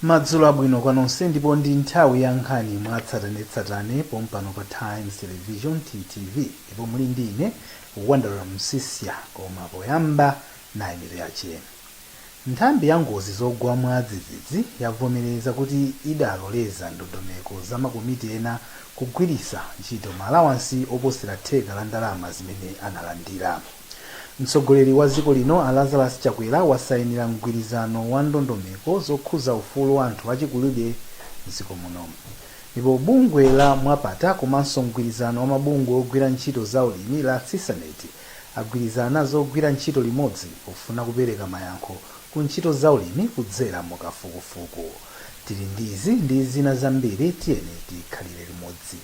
Madzulo abwino kwa nonse, ndipo ndi nthawi ya nkhani mwatsatanetsatane pompano pa Times Television, TTV, ndipo muli ndi ine Wandera Msisya. Koma poyamba, nayi mitu yache. Nthambi ya ngozi zogwa mwadzidzidzi yavomereza kuti idaloleza ndondomeko za makomiti ena kugwiritsa ntchito maalawansi oposera theka la ndalama zimene analandira. Mtsogoleri wa dziko lino a Lazarus Chakwera wasayinira mgwirizano wa ndondomeko zokhuza ufulu wa anthu achikulire mdziko muno. Ndipo bungwe la Mwapata komanso mgwirizano wa mabungwe ogwira ntchito za ulimi la CISANET agwirizana zogwira ntchito limodzi pofuna kupereka mayankho ku ntchito za ulimi kudzera mu kafukufuku. Tili ndi izi ndi zina zambiri, tiyeni tikhalire limodzi.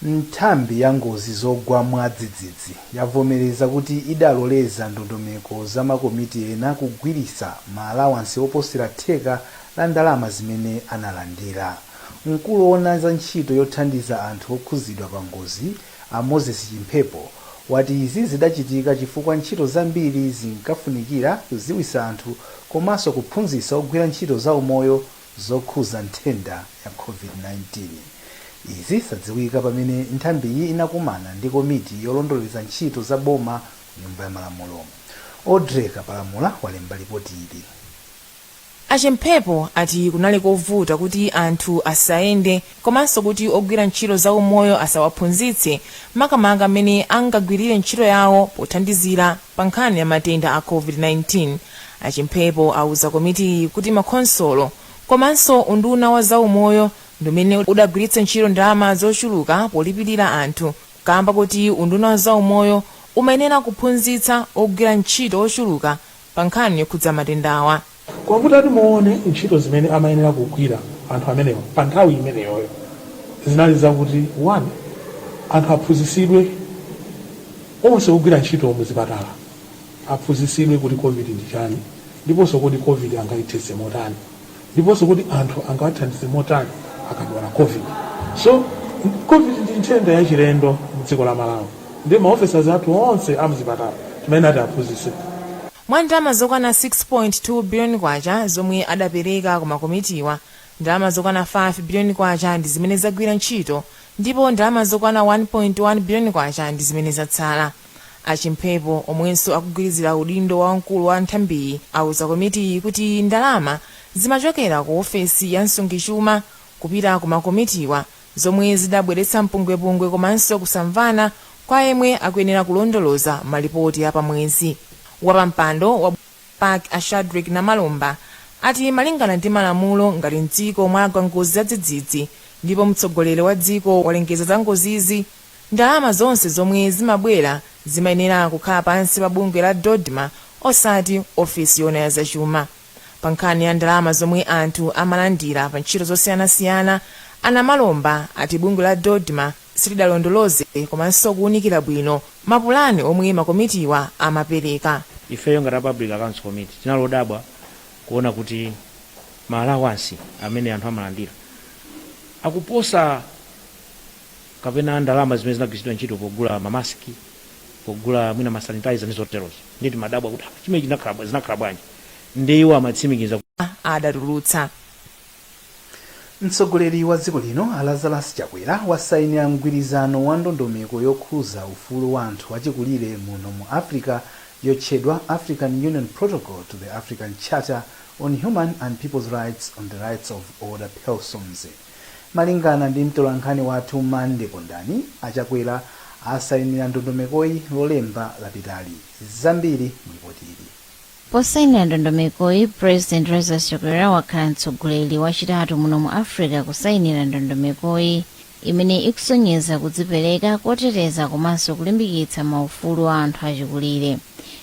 Nthambi ya ngozi zogwa mwadzidzidzi yavomereza kuti idaloleza ndondomeko za makomiti ena kugwiritsa maalawansi oposera theka la ndalama zimene analandira. Mkulu woona za ntchito yothandiza anthu okhuzidwa pa ngozi a Moses Chimphepo wati izi zidachitika chifukwa ntchito zambiri zinkafunikira kudziwitsa anthu komanso kuphunzitsa ogwira ntchito za umoyo zokhuza nthenda ya COVID-19. Izi zadziwika pamene nthambiyi inakumana ndi komiti yolondoleza ntchito za boma ku Nyumba ya Malamulo. Audrey Kapalamula walemba lipoti ili. A Chimphepo ati kunali kovuta kuti anthu asayende komanso kuti ogwira ntchito za umoyo asawaphunzitse makamaka mmene angagwirire ntchito yawo pothandizira pa nkhani ya matenda a COVID-19. A Chimphepo auza komitiyi kuti makhonsolo komanso unduna wa zaumoyo ndi umene udagwiritsa ntchito ndalama zochuluka polipirira anthu kamba kuti unduna wa zaumoyo umayenera kuphunzitsa ogwira ntchito ochuluka pa nkhani yokhudza matendawa. Koma mutati muone ntchito zimene amayenera kugwira anthu amenewa pa nthawi imeneyoyo zinali zakuti, 1 anthu aphunzitsidwe, onse ogwira ntchito muzipatala aphunzitsidwe kuti Covid ndi chani, ndiponso kodi Covid angayithetse motani, ndiponso kuti anthu angawathandize motani akadwala Covid. So Covid ndi nthenda yachilendo mdziko la Malawi, ndi ma officers athu onse amzipatala timayenera tiaphunzitse. Mwa ndalama zokwana K6.2 biliyoni zomwe adapereka ku makomitiwa, ndalama zokwana K5 biliyoni ndi zimene zagwira ntchito ndipo ndalama zokwana K1.1 biliyoni ndi zimene zatsala. A Chimphepo, omwenso akugwirizira udindo wa wamkulu wa nthambiyi, auza komitiyi kuti ndalama zimachokera ku ofesi ya msungichuma kupita ku makomitiwa zomwe zidabweretsa mpungwepungwe komanso kusamvana kwa yemwe akuyenera kulondoloza malipoti a pamwezi. Wapampando wa PAC a Shadric Namalomba ati malingana ndi malamulo, ngati mdziko mwagwa ngozi zadzidzidzi ndipo mtsogoleri wa dziko walengeza za ngozizi, ndalama zonse zomwe zimabwera zimayenera kukhala pansi pa bungwe la DoDMA osati ofesi yoona ya zachuma. Pa nkhani ya ndalama zomwe anthu amalandira pa ntchito zosiyanasiyana, a Namalomba ati bungwe la DoDMA silidalondoloze komanso kuunikira bwino mapulani omwe makomitiwa amapereka. Ifeyo ngati a Public Accounts Committee tinali odabwa kuona kuti ma allowance amene anthu amalandira akuposa kapena ndalama zimene zinagwiritsidwa ntchito pogula mamasiki, pogula mwina ma sanitizer ndi zoterozo. Ndiye timadabwa kuti ah, chimene zinakhala bwanji? Ndiye iwo amatsimikiza. Adatulutsa. Mtsogoleri wa dziko lino a Lazarus Chakwera wasayinira mgwirizano wa ndondomeko yokhuza ufulu wa anthu achikulire muno mu Africa yotchedwa African Union Protocol to the African Charter on Human and People's Rights on the Rights of Older Persons. Malingana ndi mtolankhani wathu Mande Kondani, a Chakwera asayinira ndondomekoyi Lolemba lapitali. Zambiri mu lipoti ili. Posainira ndondomekoyi, President Lazarus Chakwera wakhala mtsogoleri wachitatu muno mu Africa kusainira ndondomekoyi imene ikusonyeza kudzipereka koteteza komanso kulimbikitsa maufulu a anthu achikulire.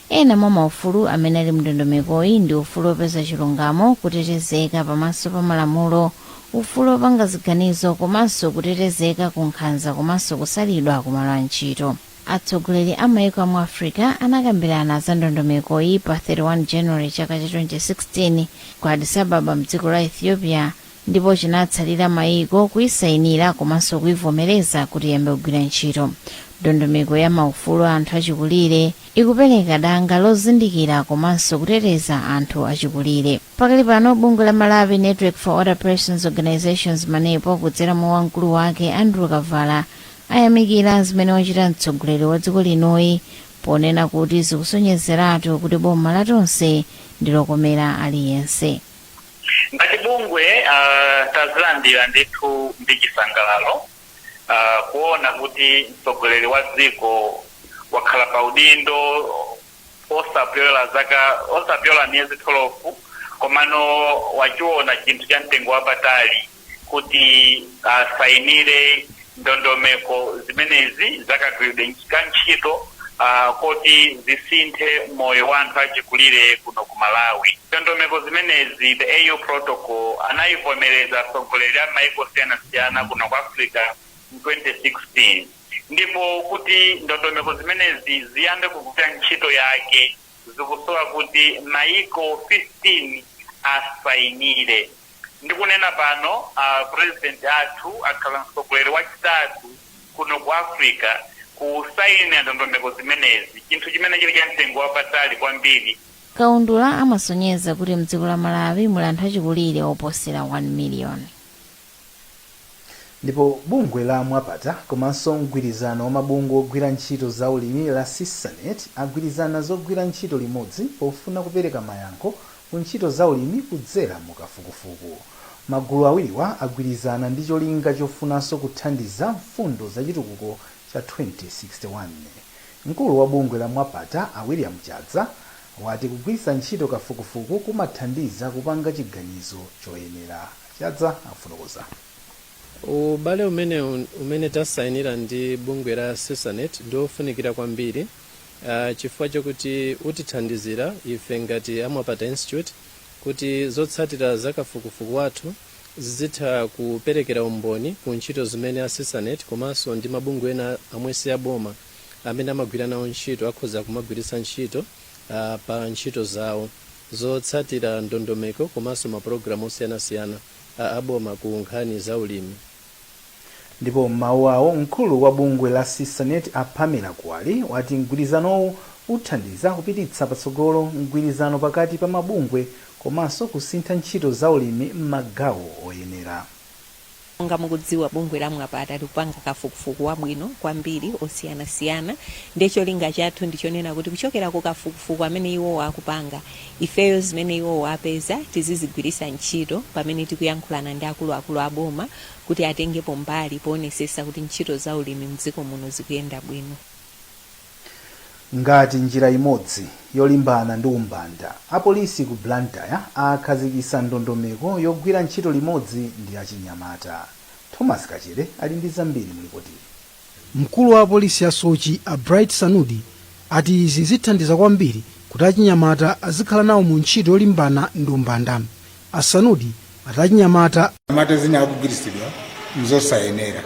Ena mwa maufulu amene ali mndondomekoyi ndi ufulu wopeza chilungamo, kutetezeka pamaso pa malamulo, ufulu wopanga ziganizo komanso kutetezeka ku nkhanza komanso kusalidwa kumalo a ntchito. Atsogoleri a maiko amu Africa anakambirana za ndondomekoyi pa 31 January chaka cha 2016 ku Addis Ababa mdziko la Ethiopia, ndipo chinatsalira maiko kuyisayinira komanso kuivomereza kuti iyambe kugwira ntchito. Ndondomeko ya maufulu a anthu achikulire ikupereka danga lozindikira komanso kuteteza anthu achikulire. Pakali pano, bungwe la Malawi Network for Older Persons Organizations, MANEPO, kudzera mwa wamkulu wake Andrew Kavala, ayamikira zimene wachita mtsogoleri wa dziko linoyi, ponena kuti zikusonyezeratu kuti boma latonse ndilokomera aliyense. Ngati bungwe, tazilandira ndithu ndi chisangalalo kuona kuti mtsogoleri wa dziko wakhala pa udindo osapyola zaka, osapyola miyezi 12, komano wachiona chinthu cha mtengo wapatali kuti asayinire ndondomeko zimenezi zakagwiridwe ka ntchito koti zisinthe moyo wa anthu achikulire kuno ku Malawi. Ndondomeko zimenezi, the AU Protocol, anayivomereza atsogoleri a maiko osiyanasiyana kuno ku Africa mu 2016, ndipo kuti ndondomeko zimenezi ziyambe kugwira ntchito yake zikusowa kuti maiko 15 asayinire. Ndikunena pano, president athu akhala mtsogoleri wachitatu kuno ku Africa kusayinira ndondomeko zimenezi, chinthu chimene chili cha mtengo wapatali kwambiri. Kaundula amasonyeza kuti mdziko la Malawi muli anthu achikulire oposera 1 miliyoni. Ndipo bungwe la Mwapata komanso mgwirizano wa mabungwe ogwira ntchito za ulimi la CISANET agwirizana zogwira ntchito limodzi pofuna kupereka mayankho ku ntchito za ulimi kudzera mu kafukufuku. Magulu awiriwa agwirizana ndi cholinga chofunanso kuthandiza mfundo za chitukuko cha 2061. Mkulu wa bungwe la Mwapata, a William Chadza, wati kugwiritsa ntchito kafukufuku kumathandiza kupanga chiganizo choyenera. Chadza afotokoza. Ubale umene tasayinira ndi bungwe la CISANET ndiofunikira kwambiri, chifukwa chokuti utithandizira ife ngati a Mwapata Institute kuti zotsatira za kafukufuku wathu zizitha kuperekera umboni ku ntchito zimene a CISANET komanso ndi mabungwe ena amwesi aboma amene amagwira nawo ntchito akhoza kumagwiritsa ntchito pa ntchito zawo zotsatira ndondomeko komanso mapulogalamu osiyanasiyana aboma ku nkhani za ulimi. Ndipo m'mawu awo, mkulu wa bungwe la CISANET, a Pamela Kuwali, wati mgwirizanowu uthandiza kupititsa patsogolo mgwirizano pakati pa mabungwe komanso kusintha ntchito za ulimi m'magawo oyenera. Monga mukudziwa, bungwe la Mwapata likupanga kafukufuku wabwino kwambiri osiyanasiyana, ndiye cholinga chathu ndichonena kuti kuchokera ku kafukufuku amene iwowo akupanga, ifeyo zimene iwowo apeza tizizigwiritsa ntchito pamene tikuyankhulana ndi akuluakulu aboma kuti atengepo mbali poonesesa kuti ntchito za ulimi mdziko muno zikuyenda bwino. Ngati njira imodzi yolimbana ndi umbanda, apolisi ku Blantyre akhazikitsa ndondomeko yogwira ntchito limodzi ndi achinyamata. Thomas Kachere ali ndi zambiri mulipoti. Mkulu wa apolisi a Soche, a Bright Sanudi, ati izi zithandiza kwambiri kuti achinyamata azikhala nawo mu ntchito yolimbana ndi umbanda. A Sanudi ati achinyamata mata zina akugwiritsidwa mzosayenera,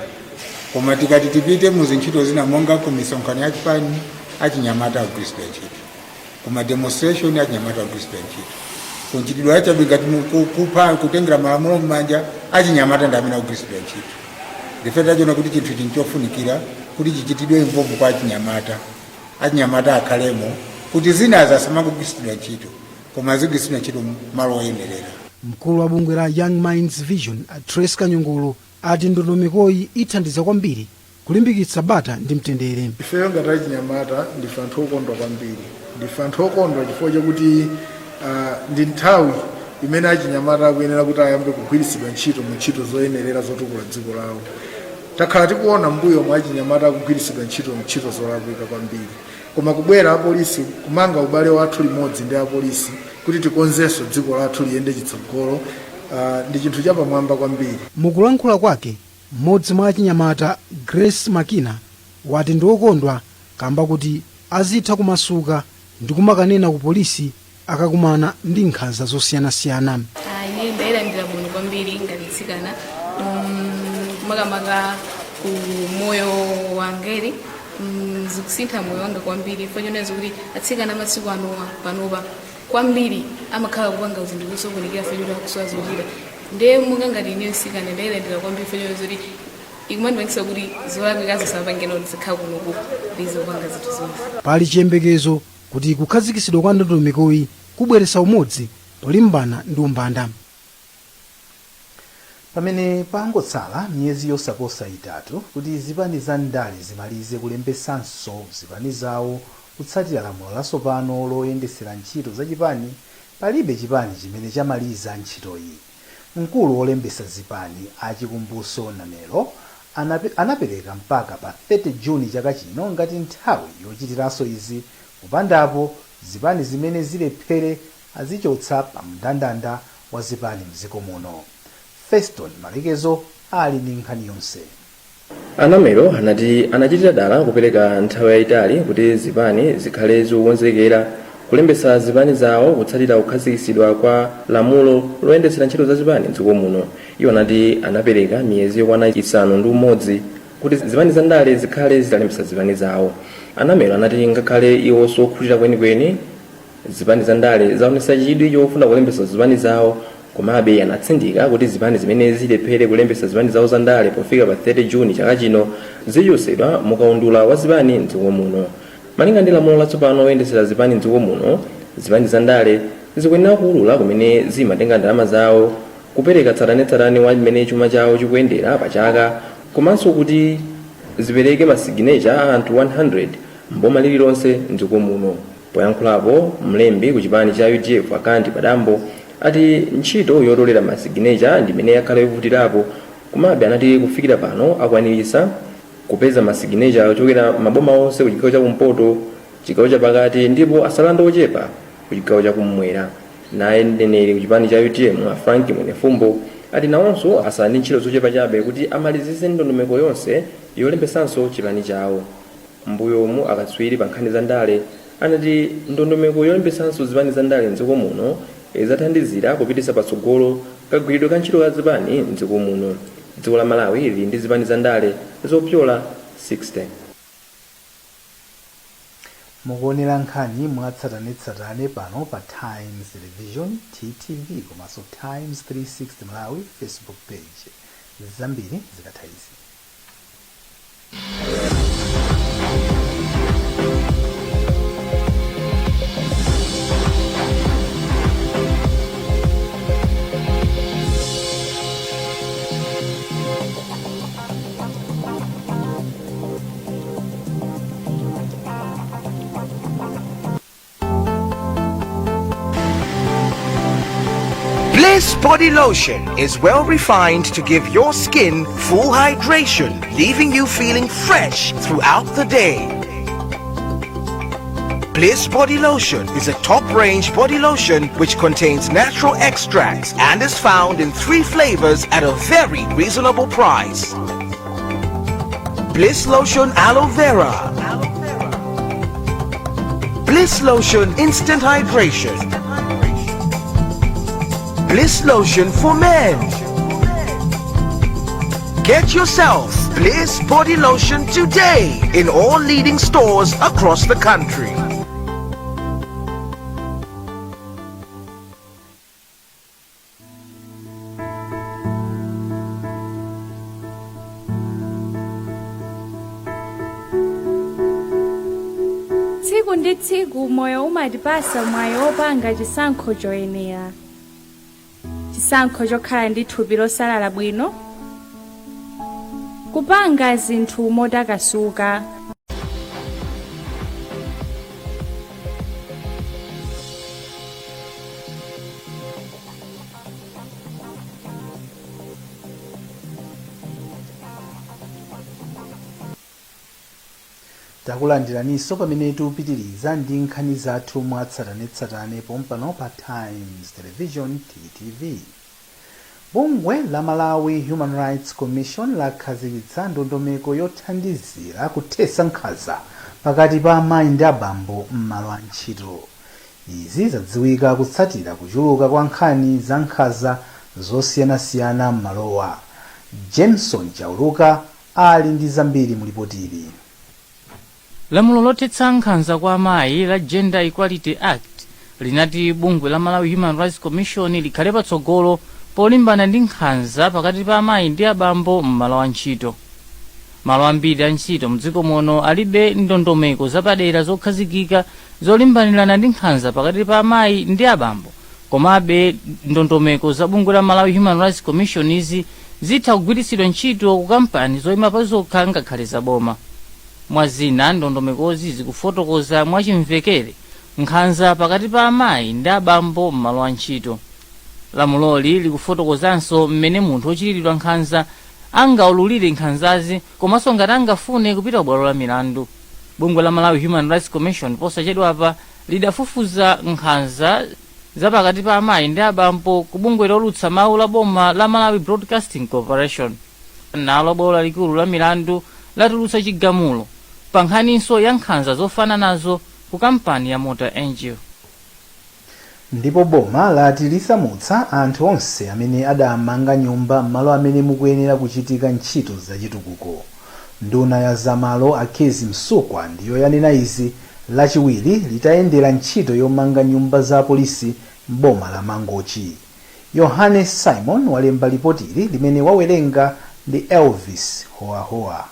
koma tikati tipite mu zintchito zina monga ku misonkhano ya chipani, achinyamata akugwiritsidwa ntchito, ku demonstration achinyamata akugwiritsidwa ntchito, kunchitidwe achabe ngati kupha, kutengera malamulo m'manja, achinyamata ndi amene akugwiritsidwa ntchito. Ndife tachiona kuti chinthu ichi nchofunikira kuti chichitidwe involve kwa achinyamata, achinyamata akhalemo kuti zinazi asamangogwiritsidwa ntchito, koma azigwiritsidwa ntchito malo oyenerera. Mkulu wa bungwe la Young Minds Vision, a Trace Kanyongolo, ati ndondomekoyi ithandiza kwambiri kulimbikitsa bata ndi mtendere. Ifeyo ngati achinyamata ndife anthu okondwa kwambiri. Ndife anthu okondwa chifukwa chakuti ndi nthawi imene achinyamata akuyenera kuti ayambe kugwiritsidwa ntchito mu ntchito zoyenerera zotukula dziko lawo. Takhala tikuona mbuyo mwa achinyamata akugwiritsidwa ntchito ntchito zolakwika kwambiri, koma kubwera apolisi, kumanga ubale wathu limodzi ndi apolisi kuti tikonzenso dziko lathu liyende chitsogolo, ndi chinthu chapamwamba kwambiri. Mukulankhula kwake, mmodzi mwa achinyamata, Grace Makina, wati ndi okondwa kamba kuti azitha kumasuka ndi kumakanena ku polisi akakumana ndi nkhanza zosiyanasiyana. Ine ndayilandira bwino kwambiri ngati mtsikana, makamaka ku moyo wangeri. Zikusintha moyo wanga kwambiri chifukwa chonena kuti atsikana masiku anowa panopa kwambiri amakhala kupanga zinthu zosokonekera chifukwa choti akusowa zochita. Ndiye monga ngati ineyo mtsikana, ndayilandira kwambiri chifukwa chonena kuti ikumandipangisa kuti zolakwikazo samapangena kuti zikhala kunoku ndizopanga zinthu zonse. Pali chiyembekezo kuti kukhazikitsidwa kwa ndondomekoyi kubweretsa umodzi polimbana ndi umbanda. Pamene pangotsala miyezi yosaposa 3 kuti zipani za ndale zimalize kulembesanso zipani zawo kutsatira lamulo latsopano loyendesera ntchito za chipani, palibe chipani chimene chamaliza ntchitoyi. Mkulu wolembesa zipani a Chikumbuso Namelo anapereka mpaka pa 30 Juni chaka chino ngati nthawi yochitiranso izi. Kupandapo, zipani zimene zilephere azichotsa pa mndandanda wa zipani mdziko muno. Feston Malekezo ali ndi nkhani yonse. A Namelo anati anachitira dala kupereka nthawi yayitali kuti zipani zikhale zikukonzekera kulembetsa zipani zawo kutsatira kukhazikitsidwa kwa lamulo loyendetsera ntchito za zipani mdziko muno. Iwo anati anapereka miyezi yokwana 6 kuti zipani za ndale zikhale zitalembetsa zipani zawo. A Namelo anati ngakhale iwo sokhutira kwenikweni zipani za ndale zaonetsa chidwi chofuna kulembetsa zipani zawo, komabe anatsindika kuti zipani zimene zilephere kulembetsa zipani zawo za ndale pofika pa 30 Juni chaka chino zichotsedwa mukaundula wa zipani mdziko muno. Malinga ndi lamulo latsopano loyendetsera zipani mdziko muno, zipani za ndale zikuyenera kuwulula kumene zimatenga ndalama zawo, kupereka tsatanetsatane wa mmene chuma chawo chikuyendera pa chaka, komanso kuti zipereke masiginecha a anthu 100 mboma lililonse mdziko muno. Poyankhulapo, mlembi ku chipani cha UDF a Kandi Padambo ati ntchito yotolera masiginecha ndi imene yakhala yovutirapo. Komabe anati kufikira pano akwaniritsa kupeza masiginecha ochokera maboma onse ku chigawo chakumpoto, chigawo chapakati ndipo asala ndi ochepa ku chigawo chakummwera. Naye mneneri ku chipani cha UTM a Frank Mwenefumbo ati nawonso asala ndi ntchito zochepa chabe kuti amalizitse ndondomeko yonse yolembesanso chipani chawo. M'mbuyomu akatswiri pa nkhani za ndale anati ndondomeko yolembetsanso zipani za ndale mdziko muno idzathandizira kupititsa patsogolo kagwiridwe ka ntchito ya zipani mdziko muno. Dziko la Malawi lili ndi zipani za ndale zopyola 60. Mukuonera nkhani mwatsatanetsatane pano pa Times Television, TTV, komanso Times 360 Malawi Facebook page. Zambiri zikatha izi. Bliss Body Lotion is well refined to give your skin full hydration, leaving you feeling fresh throughout the day. Bliss Body Lotion is a top-range body lotion which contains natural extracts and is found in 3 flavors at a very reasonable price. Bliss Lotion Aloe Vera, Bliss Lotion Instant Hydration, Bliss Lotion for Men. Get yourself Bliss Body Lotion today in all leading stores across the country. Tsiku ndi tsiku moyo umatipasa mwayi wopanga chisankho choyenera, chisankho chokhala ndi thupi losalala bwino, kupanga zinthu motakasuka. Takulandiraninso pamene tikupitiriza ndi nkhani zathu mwatsatanetsatane pompano pa Times Television, TTV. Bungwe la Malawi Human Rights Commission lakhazikitsa ndondomeko yothandizira kuthetsa nkhanza pakati pa amayi ndi abambo m'malo a ntchito. Izi zadziwika kutsatira kuchuluka kwa nkhani za nkhanza zosiyanasiyana m'malowa. Jameson Chauluka ali ndi zambiri mu lipotili. Lamulo lothetsa nkhanza kwa amayi la Gender Equality Act linati bungwe la Malawi Human Rights Commission likhale patsogolo polimbana ndi nkhanza pakati pa amayi ndi abambo m'malo a ntchito. Malo ambiri a ntchito mdziko muno alibe ndondomeko zapadera zokhazikika zolimbanirana ndi nkhanza pakati pa amayi ndi abambo. Komabe ndondomeko za bungwe la Malawi Human Rights Commission izi zitha kugwiritsidwa ntchito ku kampani zoyima pa zokha ngakhale zaboma. Mwazina, ndondomekozi zikufotokoza mwachimvekere nkhanza pakati pa amayi ndi abambo m'malo a ntchito. Lamuloli likufotokozanso mmene munthu wochitiridwa nkhanza angaululire nkhanzazi komanso ngati angafune kupita ku bwalo la milandu. Bungwe la Malawi Human Rights Commission posachedwapa lidafufuza nkhanza za pakati pa amayi ndi abambo ku bungwe lolutsa mawu la boma la Malawi Broadcasting Corporation. Nalo bwalo lalikulu la milandu latulutsa chigamulo pa nkhaninso ya nkhanza zofananazo ku kampani ya Mota Engil. Ndipo boma lati lisamutsa anthu onse amene adamanga nyumba m'malo amene mukuyenera kuchitika ntchito zachitukuko. Nduna ya zamalo a Kezzie Msukwa ndiyo yanena izi Lachiwiri litayendera ntchito yomanga nyumba za apolisi m'boma la Mangochi. Yohane Simon walemba lipotili limene wawerenga ndi Elvis Hoahoa.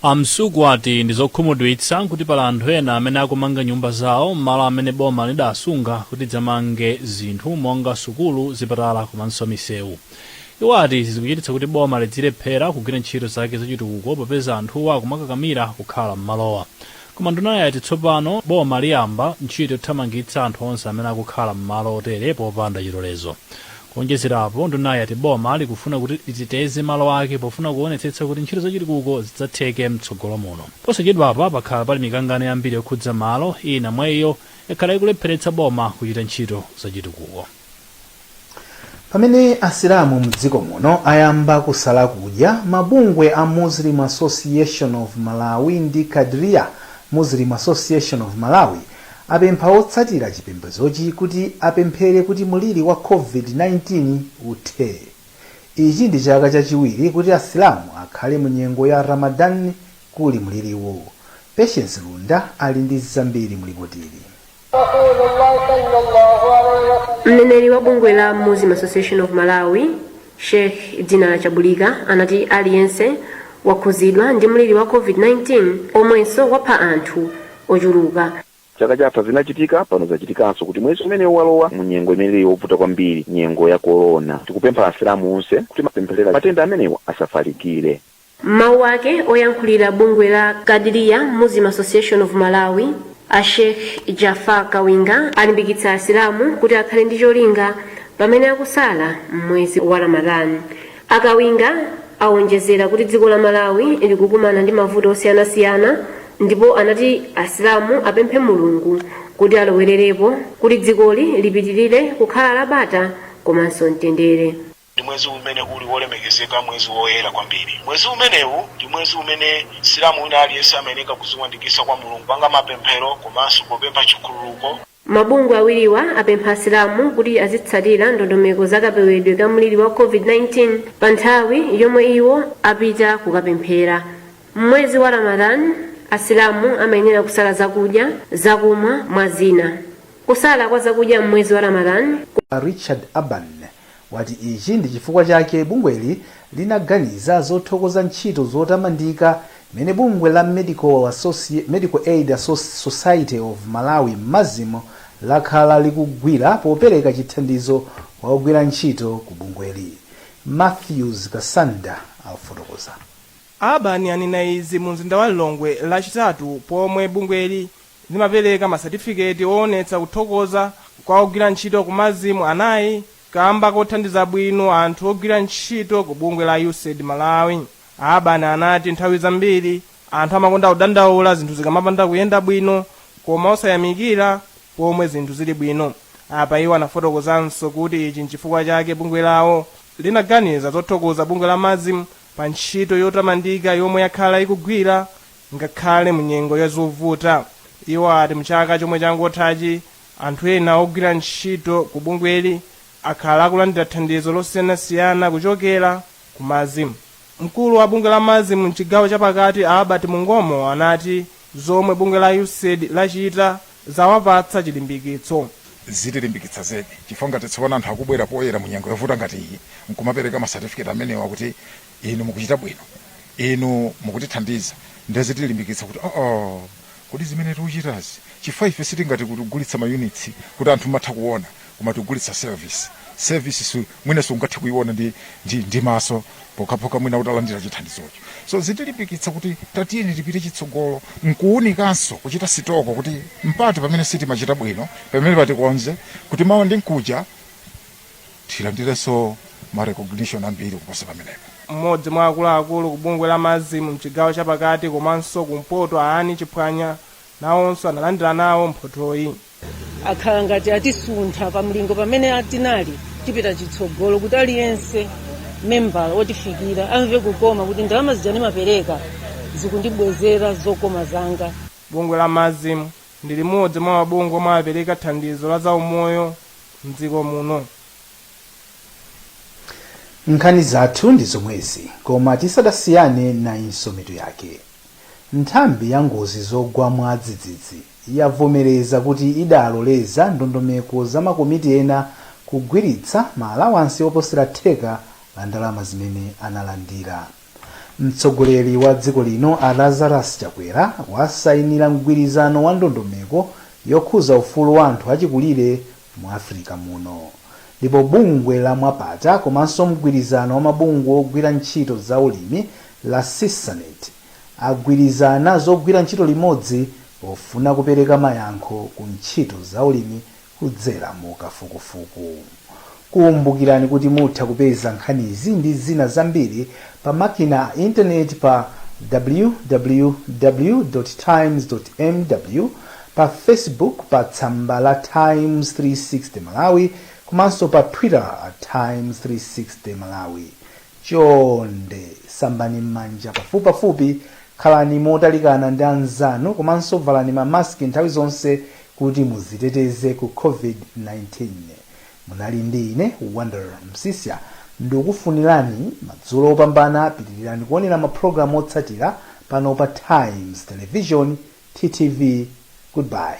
A Msukwa ati ndi zokhumudwitsa kuti pali anthu ena amene akumanga nyumba zawo m'malo amene boma lidasunga kuti lidzamange zinthu monga sukulu, zipatala komanso misewu. Iwo ati izi zikuchititsa kuti boma lidzilephera kugwira ntchito zake zachitukuko popeza anthuwa akumakakamira kukhala m'malowa. Koma ndunayi yati tsopano boma liyamba ntchito yothamangitsa anthu onse amene akukhala m'malo otere popanda chilolezo. Kuonjezera apo, ndunayi yati boma likufuna kuti liteteze malo ake pofuna kuonetsetsa kuti ntchito zachitukuko zidzatheke mtsogolo muno. Posachedwapa pakhala pali mikangano yambiri yokhudza malo, ina mwa iyo yakhala ikulepheretsa boma kuchita ntchito zachitukuko. Pamene Asilamu mdziko muno ayamba kusala kudya, mabungwe a Muslim Association of Malawi ndi Quadria Muslim Association of Malawi apempha otsatira chipembezochi kuti apemphere kuti mliri wa COVID-19 uthe. Ichi ndi chaka chachiwiri kuti Asilamu akhale mu nyengo ya Ramadan kuli mliriwu. Patience Lunda ali ndi zambiri mulipotili. Mneneri wa bungwe la Muslim Association of Malawi, Sheikh Dinala Chabulika, anati aliyense wakhuzidwa ndi mliri wa COVID-19 omwenso wapha anthu ochuluka. Chaka chatha zinachitika, pano zachitikanso kuti mwezi umene walowa mu nyengo imene ili yovuta kwambiri, nyengo ya korona. Tikupempha Asilamu onse kuti mapempherera matenda amenewa asafalikire. M'mawu ake, oyankhulira bungwe la Qadiriya Muslim Association of Malawi, a Sheikh Jafar Kawinga, alimbikitsa Asilamu kuti akhale ndi cholinga pamene akusala m'mwezi wa Ramadan. A Kawinga awonjezera kuti dziko la Malawi likukumana ndi mavuto osiyanasiyana ndipo anati Asilamu apemphe Mulungu kuti alowererepo kuti dzikoli lipitilire kukhala la bata komanso mtendere. Ndi mwezi umene uli wolemekezeka, mwezi woyera kwambiri. Mwezi umenewu ndi mwezi umene Msilamu wina aliyense amayeneka kudziwandikitsa kwa Mulungu, kupanga mapemphero komanso popempha chikhululuko. Mabungwe awiriwa apempha Asilamu kuti azitsatira ndondomeko za kapewedwe ka mliri wa COVID-19 pa nthawi yomwe iwo apita kukapemphera. M'mwezi wa Ramadan, Asilamu amayenera kusala zakudya, zakumwa mwa zina. Kusala kwa zakudya m'mwezi wa Ramadan. Richard Aban wati ichi ndi chifukwa chake bungweli linaganiza zothokoza ntchito zotamandika imene bungwe la Medical Aid Society of Malawi, MASM, lakhala likugwira popereka chithandizo kwa ogwira ntchito ku bungweli. Matthews Kasanda afotokoza. Aban anena izi mu mzinda wa Lilongwe Lachitatu pomwe bungweli limapereka masatifiketi owonetsa kuthokoza kwa ogwira ntchito ku MASM anayi kamba kothandiza bwino anthu ogwira ntchito ku bungwe la USAID Malawi. Aban anati nthawi zambiri anthu amakonda kudandaula zinthu zikamapanda kuyenda bwino koma osayamikira pomwe zinthu zili bwino. Apa iwo anafotokozanso kuti ichi nchifukwa chake bungwe lawo linaganiza zothokoza bungwe la MASM pa ntchito yotamandika yomwe yakhala ikugwira ngakhale mu nyengo ya zovuta. Iwo ati mchaka chomwe changothachi anthu ena ogwira ntchito ku bungweli akhala akulandira thandizo losiyanasiyana kuchokera ku MASM. Mkulu wa bungwe la MASM mchigawo chapakati, a Albert Mungomo, anati Zomwe bungwe la USAID lachita zawapatsa chilimbikitso. Zitilimbikitsa zedi, chifukwa ngati tsopano anthu akubwera poyera mu nyengo yovuta ngati iyi nkumapereka masatifiketi amenewa kuti inu mukuchita bwino, inu mukutithandiza, ndiye zitilimbikitsa kuti oo, kodi zimene tikuchitazi, chifukwa ife sitingati kugulitsa ma units kuti anthu matha kuona, koma tikugulitsa service. Service mwina sungathe kuiona ndi maso pokhapokha mwina utalandira chithandizocho. So zitilimbikitsa kuti tatiyeni tipite chitsogolo nkuwunikanso kuchita sitoko kuti mpati pamene sitimachita bwino, pamene patikonze kuti mawa ndi nkuja tilandirenso ma recognition ambiri kuposa pamenepo. Mmodzi mwa akuluakulu ku bungwe la MASM mchigawo chapakati komanso kumpoto, Aani Chiphwanya, nawonso analandira nawo mphothoyi. Akhala ngati atisuntha pamlingo pamene tinali, tipita chitsogolo kuti aliyense membala wotifikira amve kukoma kuti ndalama zija ndimapereka zikundibwezera zokoma zanga. Bungwe la MASM ndi limodzi mwa mabungwe omwe apereka thandizo la zaumoyo mdziko muno. Nkhani zathu ndi zomwezi, koma tisadasiyane nayinso mitu yake. Nthambi ya ngozi zogwa mwadzidzidzi yavomereza kuti idaloleza ndondomeko za makomiti ena kugwiritsa ma alawansi oposera theka la ndalama zimene analandira. Mtsogoleri wa dziko lino a Lazarus Chakwera wasayinira mgwirizano wa ndondomeko yokhuza ufulu wa anthu achikulire mu Africa muno. Ndipo bungwe la Mwapata komanso mgwirizano wa mabungwe ogwira ntchito za ulimi la CISANET agwirizana zogwira ntchito limodzi pofuna kupereka mayankho ku ntchito za ulimi kudzera mu kafukufuku. Kumbukirani kuti mutha kupeza nkhanizi ndi zina zambiri pa makina a intaneti pa www.times.mw, pa Facebook pa tsamba la Times 360 Malawi, komanso pa Twitter at Times 360 Malawi. Chonde sambani m'manja pafupipafupi, khalani motalikana ndi anzanu komanso valani mamaski nthawi zonse kuti muziteteze ku COVID-19. Munali ndi ine Wonder Msisya, ndikufunirani madzulo opambana. Pitirirani kuonera mapulogalamu otsatira pano pa Times Television, TTV. Goodbye.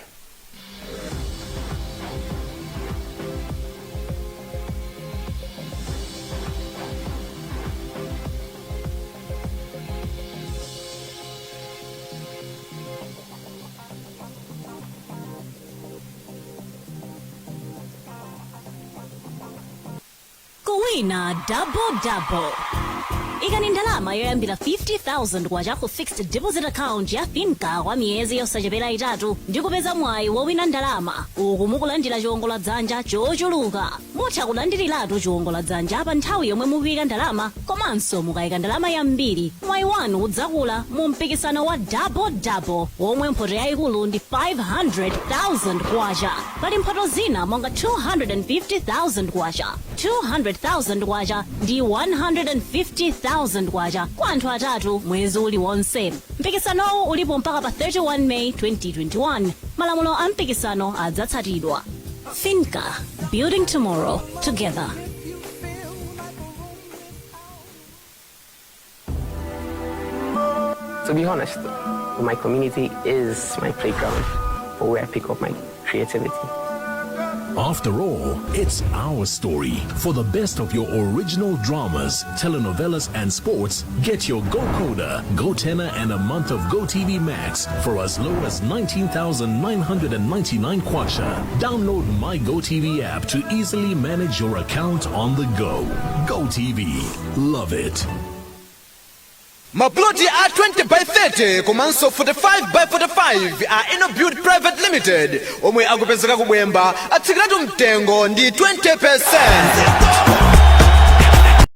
Kuwina double double. Ikani ndalama yoyambira 50,000 kwacha ku fixed deposit account ya FINCA kwa miyezi yosachepera 3 ndi kupeza mwayi wowina ndalama uku mukulandira chiwongoladzanja chochuluka. Mutha kulandiriratu chiwongoladzanja pa nthawi yomwe mukuyika ndalama, komanso mukayika ndalama yambiri mwayi wanu udzakula mu mpikisano wa double double womwe mphoto yayikulu ndi 500,000 kwacha. Pali mphoto zina monga 250,000 kwacha, 200,000 kwacha ndi 150,000 kwacha kwa anthu atatu mwezi uliwonse. Mpikisanowu ulipo mpaka pa 31 May 2021. Malamulo a mpikisano adzatsatidwa. FINCA, building tomorrow together. To be honest, my community is my playground for where I pick up my creativity. After all, it's our story. For the best of your original dramas, telenovelas, and sports, get your GoCoder, GoTenna, and a month of GoTV Max for as low as 19,999 kwacha. Download my GoTV app to easily manage your account on the go. GoTV. Love it. Maploti a 20 by 30 komanso 45 by 45 a Innobuild Private Limited omwe akupezeka ku Bwemba atsikiratu mtengo ndi 20%.